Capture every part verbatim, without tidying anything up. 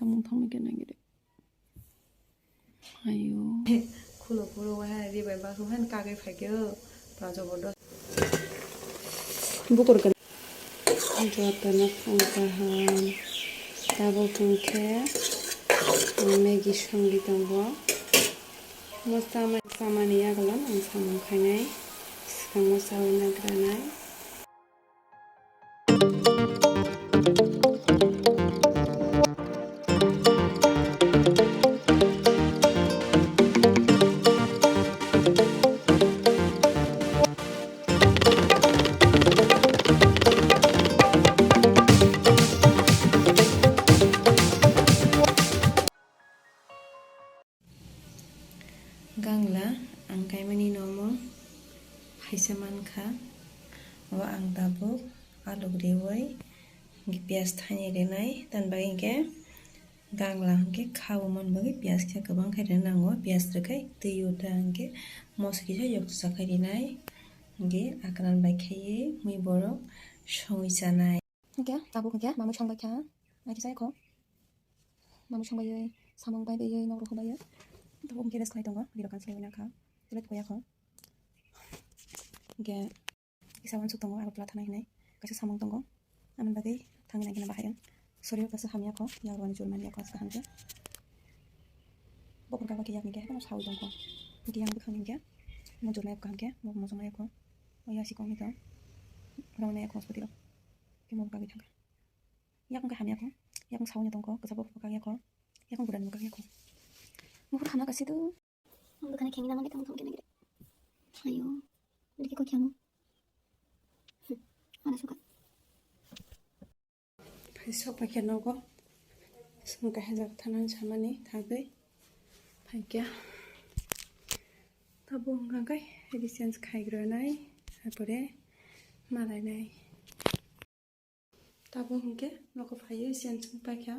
Thangma khe nangiri. Ayo. Khulo khulo hai ribai bakhu han kagwi phaikhe o. Pura jobor dos. Bukur khe. Jotono phung kaham. Tabuk hwnkhe Maggi songwi tongo. Mosa mai samani yagulan ang samung khainai. Swkang mosa wi nagranai. Gangla ang kaimani nomo phaisa mankha, o ang tabuk aluk riwi piyaj thani rinai, tamni bagwi hinkhe gangla hinkhe kha o man bagwi piyaj khe kwbang khe rina nango, piyaj rwkhai twi o ta hinkhe moso kisa yok cha khai rinai, hinkhe akran bai khaiwi mui borok songwi chanai. Hinkhe tabuk hinkhe mamui songbai kha, naikhe chai kho. Mamui songbai, samung bai bai, nok rok bai. Tabuk hinkhe rest khlai tongo, video kan swlaiwi nangkha, tei koya kho. Hinkhe kisa uansuk tongo, Agartala thanai hinwi kaisa samung tongo, amoni bagwi thangwi nangkhe bahai wng. Sorir kaisa hamya kho, yagrani churmani yakho, kaham khe. Bokhor kagwi khe yakni khe haino sawi tongkho. Hinkhe yang bwkhakni hinkhe mujur nai kaham khe, mosok nai kho. O yasi kong hito. Rong nai kho hospital. Khe mo kagwi thangkha. Yakung khe hamya kho. Yakung sawi tongkho. Kwchabo kagya kho. Yakung gurani kagya kho. Muhur hamya kasi do. Ang bwkhani khengwi namani tamo thangkhe nangkhe. Ayo. Dikhe koi khemo. Mana suka. Phai sok paikha nogo. Song kahajak thanani samani thagwi. Phaikha. Tabuk hwnkha khe rechange khaigrwnai. Apore malainai. Tabuk hinkhe nogo phaiwi siyan chwng paikha,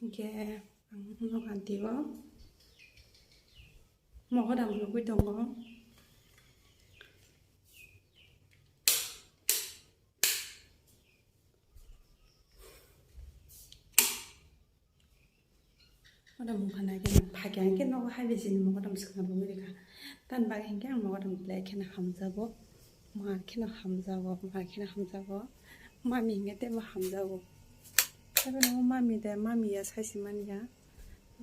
hinkhe ang nogo anti o mogodam nugwi tongo. Mogodam wngkha na khe phakya hinkhe nogo hai bisini mogodam swkang rwwi rwkha. Tamni bagwi hinkhe ang mogodam belai kheno hamjago, mar kheno hamjago, mar kheno hamjago, mami hinkhe teibo hamjago. Teibo nogo mami de, mami ya sai se manya.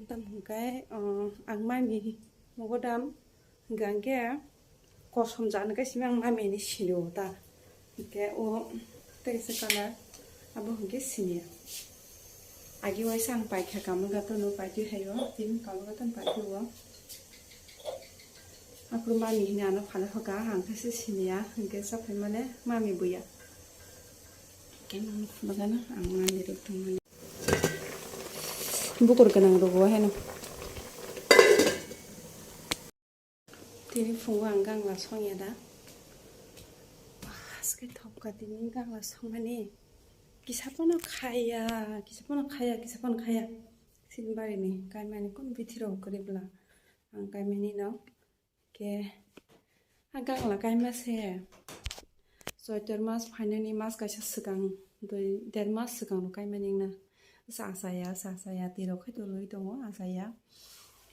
Tamo hinkhe, o, ang mami mogodam Hingkha hingke kosom jani khe simi ang mami ni sini o ta. Hingke o tei kaisa colour abo hingke sini ya. Agi waisa ang paikha kamu gato no paitwi hai o, tini kamu gato no paitwi o. Aphuru mami hini ano phala hoka ang khe se sini ya, hingke saphai mane mami buya. Hingke mami phunukgana ang mami rok tongmani. Bukur gwnang rogo haino. Tini phungo ang gangla songya da. Bas khe thopka tini gangla songmani. Kisa phano khaya, kisa phano khaya, kisa phano khaya. Sini barini kaimani kun bithi rok kwrwi bwla. Ang kaimani no. Khe a gangla kaima se. Choitor mas phainani mas kaisa swkang, dui, der mas swkang rok kaimani wngna. Sa saya, sa saya, twi rok khai tolwi tongo, a saya.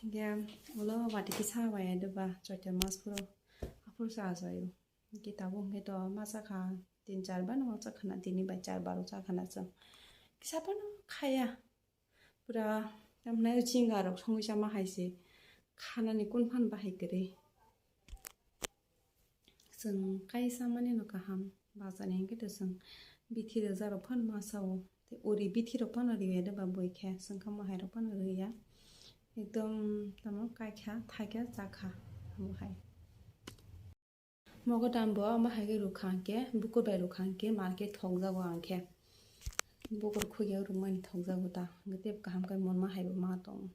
Hinkhe ulo wati kisa waya doba, Choitor mas phuru, aphuru sa sayo. Hinkhe tabuk hinkhe to ma chakha, tin char bar no ma chakha na, tini bai char bar o chakha na chwng. Kisa phano khaya. Pura tamni chinga rok songwi chama hai se khanani kun phan bahai kwrwi. Chwng kai chamani no kaham bachani hinkhe to chwng bithi rwja rok phano ma sao. Tei uri bithi rok phano riya de ba bui khe chwng kha mohai rok phano riya. Ekdom tamo kai kha thai kha cha kha abo hai. Mogodam bo omo hai khe rwkha hwnkhe, bukur bai rwkha hwnkhe, mar khe thokjago ang khe. Bukur khugya rwmani thokjago ta, hwnkhe tei kaham khe monma hai bo ma tongo.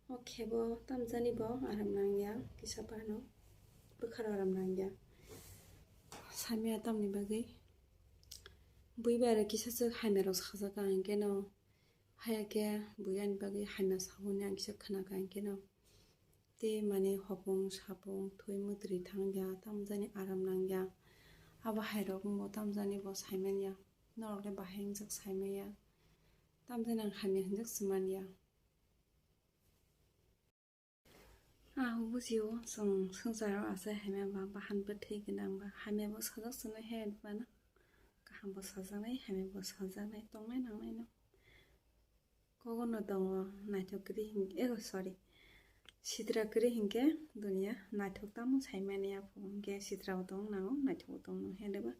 O khe bo tamjani bo aram nangya, kisa phano bwkharo aram nangya. Samya tamni bagwi bui bai aro kisa swk hamya rok sajak ang hwnkhe no, haya khe bui ani bagwi hamya sa hwnwi ang kisa khna kha hwnkhe no. Tei mani hopung sapung thwi mwtwrwi thangya, tamjani aram nangya. Abo hai rok wngbo tamjani bo saimanya. Norok le bahai wngjak saimanya. Tamjani ang hamya hinjak se manya. Ang bujio, chwng swngcharo asai hamya ba bahan bwthai gwnang ba hamya bo sajak se nai hai mano. Kaham bo sajaknai, hamya bo sajaknai, tongnai nangnai no. Kogono tongo naithok kwrwi hin-, eh, sorry. Sitra kwrwi hinkhe duniya naithok tamo saimani aphuo. Hinkhe sitra bo tong nango, naithok bo tong nango, hai deba?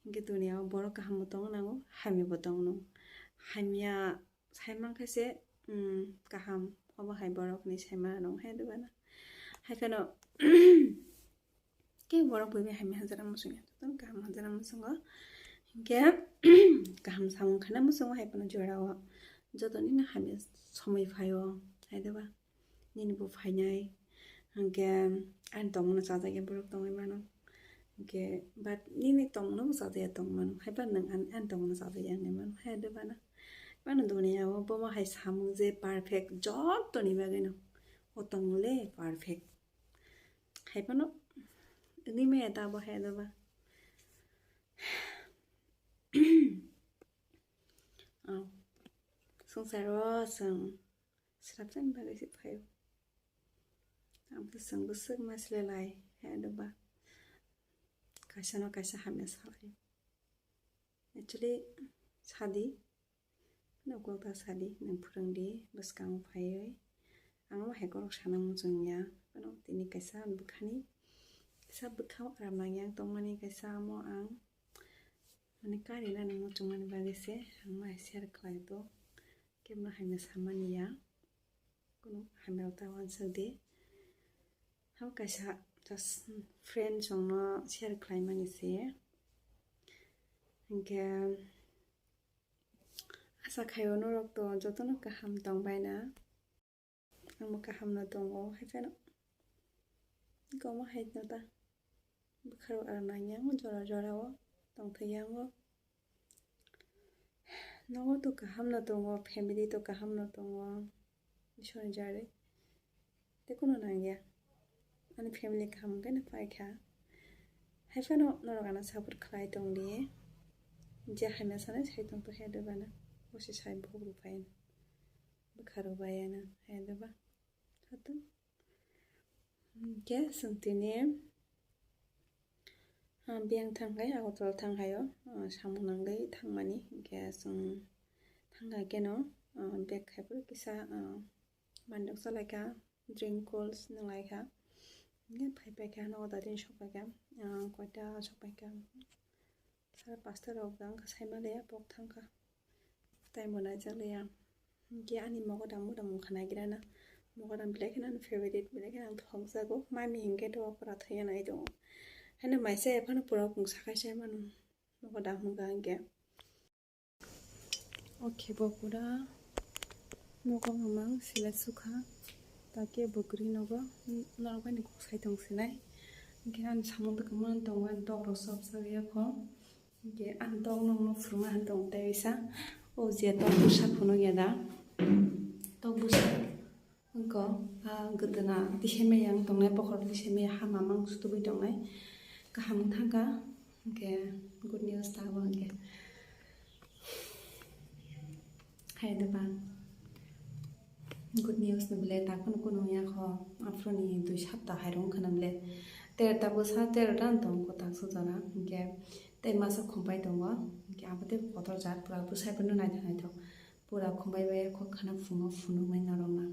Hinkhe duniya o borok kaham bo tong nango, hamya bo tong nango. Hamya saimankhe se, um, kaham, obo hai borokni saima rok, hai deba na? Hai kheno, Khe borok bai bai hamya hajra muchungya, jotono kaham hajra muchungo. Hinkhe kaham samung khana muchungo hai phano jorao. Joto nini hamya somoi phaio, hai deba? Nini bo phainai. Hinkhe ani tongmano chajakya borok tongwi mano. Hinkhe but nini tongmano bo chajakya tongwi mano. Haiba nwng ani, ani tongmano chajakya wngwi mano. Hai deba na? Mano duniya o bomo hai samung je perfect jotoni bagwino. O tongmole perfect. Hai phano wngwi maya ta bo hai deba. Oh. Swngcharo chwng swrapjani bagwi se phaio. Ang bwswk bwswk ma sle lai hai deba. Kaisa no kaisa hamya salai. Actually, sadi. Nokol ta sadi, nwng phwrwngdi, bwskango phaiwi. Ang bo hai khorok sana muchungya. Phano tini kaisa bwkhani, kaisa bwkha aram nangya ang tongmani, kaisa amo ang, mane, karina nang muchungmani bagwi se ang ma share khlai to. Kebno hamya samani ya. Kunu hamya ta wansukdi. Habo kaisa just friend songno share khlaimani se. Hinkhe, Asa khaio norok to jotono kaham tong baina. Angbo kaham no tongo, hai phano. Goma hai no ta. Bwkharok aram nangya, jora jora o tongthokya o. Nogo to kaham no tongo, family to kaham no tongo. Isor ni jari. Tei kunu nangya. Ani family kaham wngkhe no paikha. Hai phano norok ano support khlai tongdi. Je hamya sanai sai tongtokhe debana. Bosi sai bohrok bai. Bwkharok bai ano. Hai deba. Hato. Hinkhe chwng tini, ah, biyang thangkhai, Agartala thangkhaio, ah, samung nangwi thangmani. Hinkhe chwng thangkha keno, ah, bag khai phuru kisa, ah, Manwi rok chalaikha, drink cold nanglaikha. Hingke phai paikha, nogo dati sokpaikha, ah, koita sokpaikha. Sara pasta rok da wngkha, saimaliya, pok thangkha. Time bo naijakliya. Hingke ani mogodam, mogodam wngkha naigirana. Mogodam belai kheno ani favorite, belai kheno ang thokjago. Mami hingke to pura thaiya nai tongo. Haino maisa ephano pura kung sakai sai mano. Mogodam wngkha hingke. O khe bo pura nogo mamang sila sukha, ta khe bo kwrwi nogo norok bai ni kok sai tong sinai. Hingkhe ani samung tongma tongma tok rok sop sak ya kho. Hingkhe ang tok nokno phwrwngna han tong tei bisa o je tok bwsa phunuk ya da, tok bwsa. Wngkha, ah, gwdwna tisemya yang tongnai, bokhorok tisemya ha mamang sutubui tongnai. Kaham wng thangkha, hwnkhe good news tabuk hwnkhe. Hai deba, good news ni belai takhwno kunu wngya kho, aphuru ni dui sapta hai rwng khwna belai. Terta bwsa, terta wng tongo kwtal sujana, hwnkhe tei masa khumpai tongo, hwnkhe abo tei kotor jat pura bwsai phano naithok naithok. Pura khumbai bai kho khana phungo phunuknai norokno.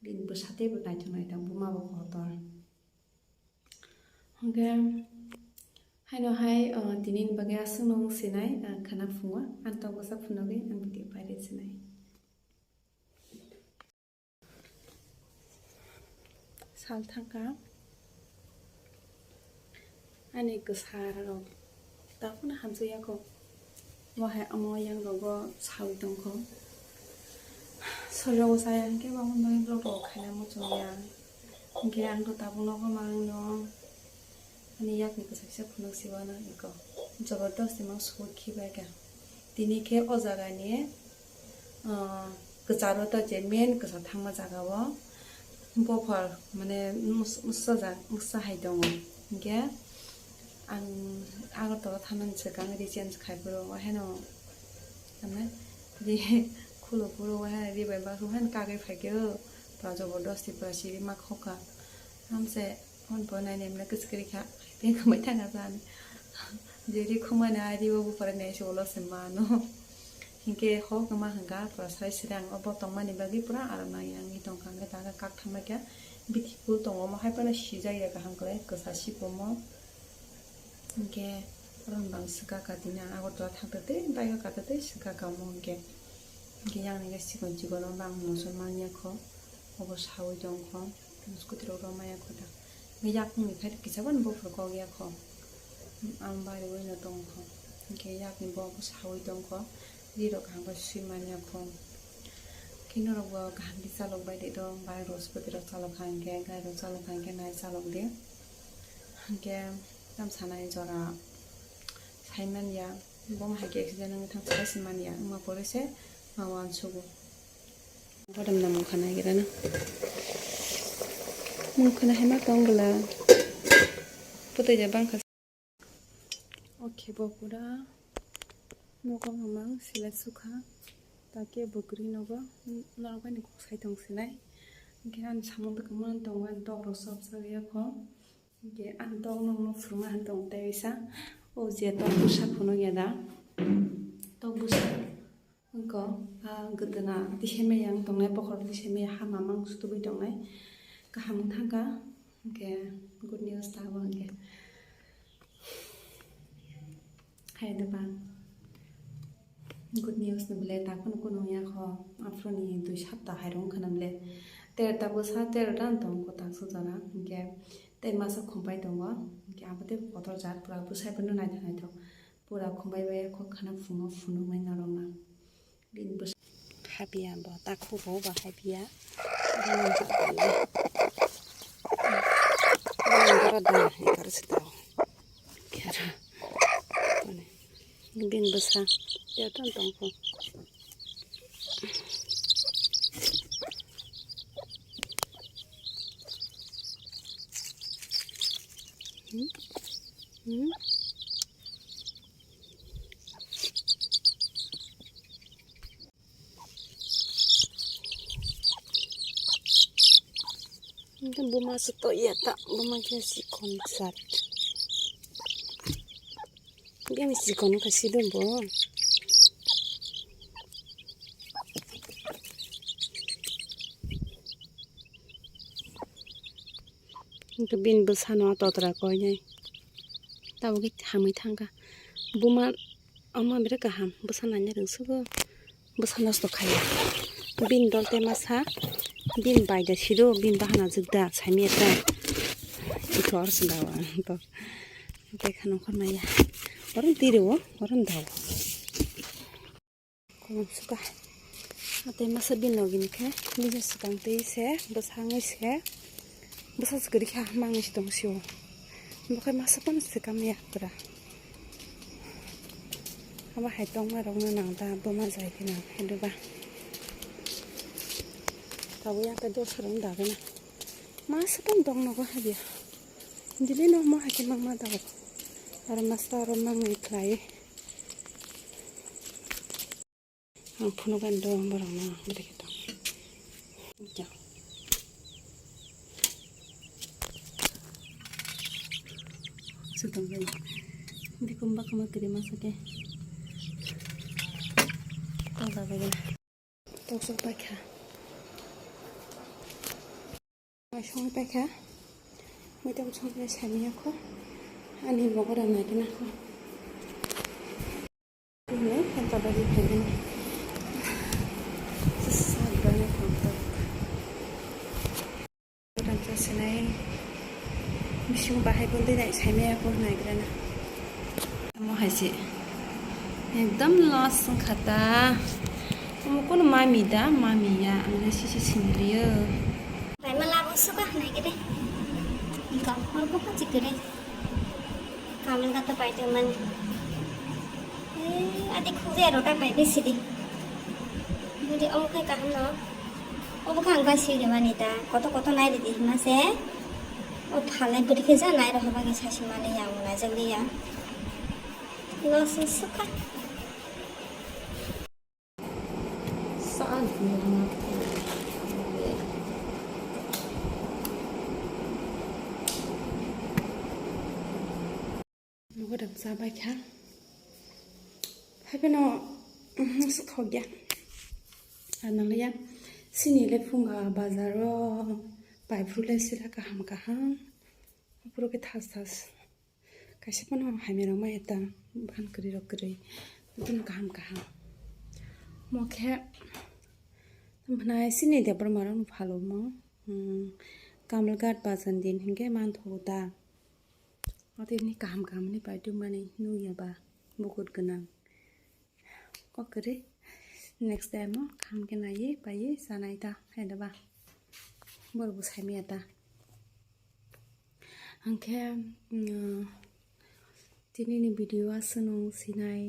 Bini bwsa teibo naithok naithok buma bo kotor. Hwnkhe haino hai, o, tinini bagwi aswkno wng sinai, ah, khana phungo. Ang tok bwsa phunugwi ang video pairwi sinai. Sal thangkha ani kwsarok takhwno hamjakya kho. Bo hai omo yangrogo sawi tongkho. Sorirogo chaya hinkhe bo omo bagwi borok rok khaina muchungya. Hinkhe ang to tabuk nogo mangno ani yakni kwchangsa phunuk siwano eko. Jabardast ima sukhe baikha. Tini khe o jagani, ah, kwcharo ta je main kwchar thangma jaga o bophor mane mus-, musa ja-, musa hai tongo. Hinkhe ang Agartala thangnani swkang rechange khai phuru o haino mane Di khulo phuru wahai ri bai bakhu han kagwi phaikhe o. Pura jobordosti pura siri ma khoka. Hamse hon po nai nemle kwchwkri kha. Tei kwmai thanga jani. Jeri khumani ari o bupare nai se ulo se mano. Hinkhe hok ma hwnka pura sai sirang obo tongmani bagwi pura aram nang yang tongkha hwnkhe ta kak thangma khe bithi phul tongo omo hai phano sijak ya kaham kwlai kwsa sikomo. Hinkhe oro bang swkaka tini ang Agartala thangtwtwi bike o kattwtwi swkaka omo hinkhe. Hinkhe yang hinkhe chikon chikon o bang moso manya kho obo sawi tongkho scooty rok romaya kho ta. Hinkhe yakungni khe kisa phano buphuru kok ya kho. Ang bari bai no tongkho. Hinkhe yakni bo obo sawi tongkho. Ri rok kaham khe swi manya kho. Khe norok bo kaham khe chalok bai de do, bike rok scooty rok chalok kha hinkhe, gari rok chalok kha hinkhe nai chalok di. Hinkhe tam sanai jora sai manya, bo hai khe accident wngwi thang sai se manya, wngma pore se ma uansugo. Bodom na mungkha nai gira na. Mungkha na hai ma tong bwla. Putui ja bangkha. Okay, bo pura nogo mamang sila sukha. Take bwkrwi nogo norok bai ni kok sai tong sinai. Hinkhe ani samung tongma tongo, ani tok rok sok sok ya kho. Hinkhe ang tok nokno phunukna han tongo tei kaisa. O je tok bwsa phunuk ya da. Tok bwsa. Wngkha, ah, gwdwna tisemya yang tongnai, bokhorok tisemya ha mamang sutubui tongnai. Kaham wng thangkha, hinkhe good news ta abo hinkhe. Hai da ba, good news no bwle ta kunu kunu wngya kho, aphuru ni dui sapta hai rwng khna bwle. Ter ta bwsa ter dan tong ko ta sujana, hinkhe tei masa khumpai tongo, hinkhe abo tei kotor jat pura bwsai phano naithok naithok. Pura khumbai bai kho khana phungo phunuknai norokno. Bini bwsa hapya bo takhu bo ba hapya. Bini bwsa da ni kar sita. Kera. Bini bwsa ya ton tong ko. Hmm? Hmm? Buma se to ya ta, buma khe si khon sat. Bini si khon kha si dum bo. Hingke bini bwsano totra koinai. Tabuk khe hamwi thangkha. Buma omo birat kaham. Bwsa naina rwngsugo. Bwsa nosto khaiya. Bini dol tei masa. Bini bai da sido. Bini bahana jwk da. Saimiyata. Ito oro swndawa. To. Tei khano khornaiya. Oro twi rwo. Oro dawo. Kolom suka. Atei masa bini logi ni khe bini swkang twi se bwsa wngwi se bwsa se kwrwi kha mangwi se tong sio. Bo khe masa phano swkang ya pura. Abo hai tongma rok no nang da buma jai khe nang khe duba. Tabuk yang khe dosa rok dago na. Masa phano tong nogo habya. Dili no mo hai khe mangma dago. Aro masa aro mangwi khlai. Ang phunukgani dong borokno, ang belai khe tong. Ja. Sutong bai. Dikum bakma kiri masa khe. Tong da bai. Tong sok bai kha. Mai songwi paikha. Mai tei bwskango samiya kho. Ani mogo rang nai khe nakho. Ini yang tabagi phaikhe. Sisa gani phantok. Rang khe sinai. Bising bahai bondai nai samiya kho nai grana. Omo hai se ekdom loss wngkha ta. Omo kunu mami da, mami ya, ang le sisi sini liyo. Bai ma labo suka nai gede. Ingka, hor ko pa chikere. Kamel ka to pai te man. Eh, adi khuje rota pai be sidi. Budi omo kai kaham no. Obo khe ang bai sui rwmani da, koto koto nai rwdi hwnma se. O phalai bwrwi khe ja nai rwkha bagwi sasi manliya, ang naijakliya. Loss wng swkha. Nugo dam chabai kha. Hai phano, mhm, sukhok ya. Anang ya. Sini le phunga bazar o pai phru le sila kaham kaham. Phuru ke thas thas. Kaisa phano hamya rok mai ta ban kwrwi rok kwrwi. Phano kaham kaham. Mo khe Mwnai sini Debbarma rok no phalo mo. Hmm, Kamalghat bajan din hinkhe manthogo da. Abo tini kaham kaham ni pai tongmani nukya ba bukur gwnang. Kok kwrwi next time o kaham khe naiwi paiwi chanai ta hai da ba. Borok bo saimaya ta. Hwnkhe, hmm, tini ni video aswk nung sinai.